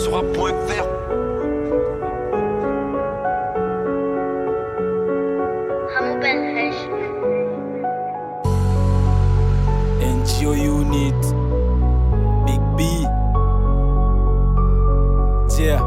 Sur rap.fr. Hamou Ben H. NGO Unit, Big B. Yeah.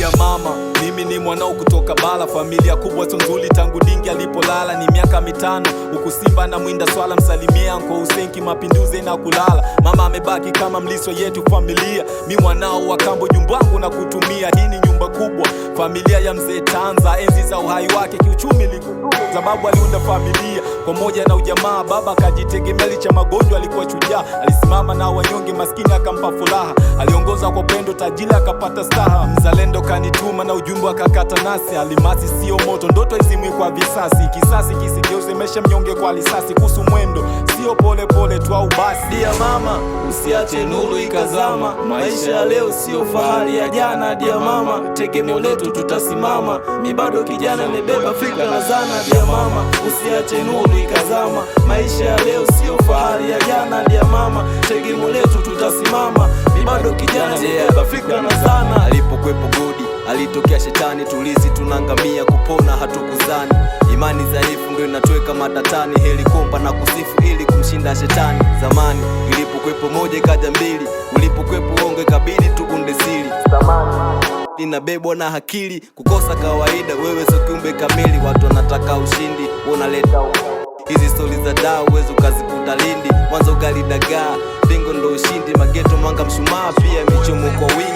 Ya mama, mimi ni mwanao kutoka bara, familia kubwa sio nzuri tangu dingi alipolala ni miaka 5 huku Simba na mwinda swala, msalimia anko Usenki mapinduzi na kulala. Mama amebaki kama mliso yetu familia, mi mwanao wa kambo jumbangu na kutumia. Hii ni nyumba kubwa, familia ya mzee Tanza, enzi za uhai wake kiuchumi ilikuwa sababu aliunda familia pamoja na ujamaa. Baba akajitegemea licha magonjwa, alikuwa shujaa, alisimama na wanyonge, maskini akampa furaha, aliongoza kwa upendo, tajiri akapata staha. Mzalendo kanituma na ujumbe akakata nasi, alimasi sio moto, ndoto izimwi kwa visasi, kisasi kisigeuze mesha mnyonge kwa risasi. Kuhusu mwendo sio pole pole tu au basi. Dia mama, usiache nuru ikazama. Maisha ya leo sio fahari ya jana. Dia mama, tegemeo letu tutasimama. Mi bado kijana, nimebeba fikra na zana. Dia mama, usiache nuru ikazama. Maisha ya leo sio fahari ya jana. Dia mama, tegemeo letu tutasimama. Mi bado kijana, nimebeba fikra na zana. Alipokwepo godi alitokea shetani, tulizi tunangamia, kupona hatukuzani. Imani dhaifu ndio inatuweka matatani, heri kuomba na kusifu ili kumshinda shetani. Zamani ilipokwepo moja ikaja mbili, ulipokwepo uongo ikabidi tuunde siri. Inabebwa na akili, kukosa kawaida, wewe sio kiumbe kamili. Watu wanataka ushindi, unaleta hizi stori za daa, uwezi ukazikuta Lindi. Mwanzo gari dagaa, bingo ndo ushindi, mageto mwanga mshumaa, pia michomo kwa wingi.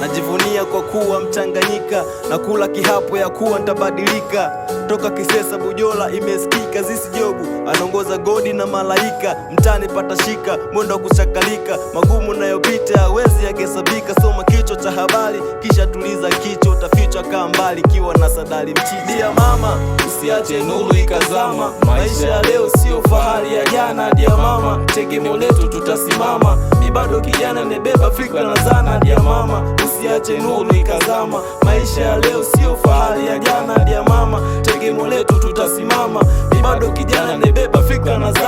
Najivunia kwa kuwa Mtanganyika na kula kihapo ya kuwa ntabadilika. Toka Kisesa Bujola imesikika, Zisi Jobu anaongoza godi na malaika. Mtani patashika, mwendo wa kuchakalika, magumu nayopita hawezi yakihesabika. Soma kichwa cha habari kisha tuliza kichwa, utafichwa kaa mbali kiwa na sadali mchicha. Dia mama, usiache nuru ikazama. Maisha ya leo sio fahari ya jana. Dia mama, tegemeo letu tutasimama. Mi bado kijana, nimebeba fikra na zana. Dia mama, usiache nuru ikazama. Maisha ya leo sio fahari ya jana. Dia mama, tegemeo letu tutasimama. Mi bado kijana, nimebeba fikra na zana.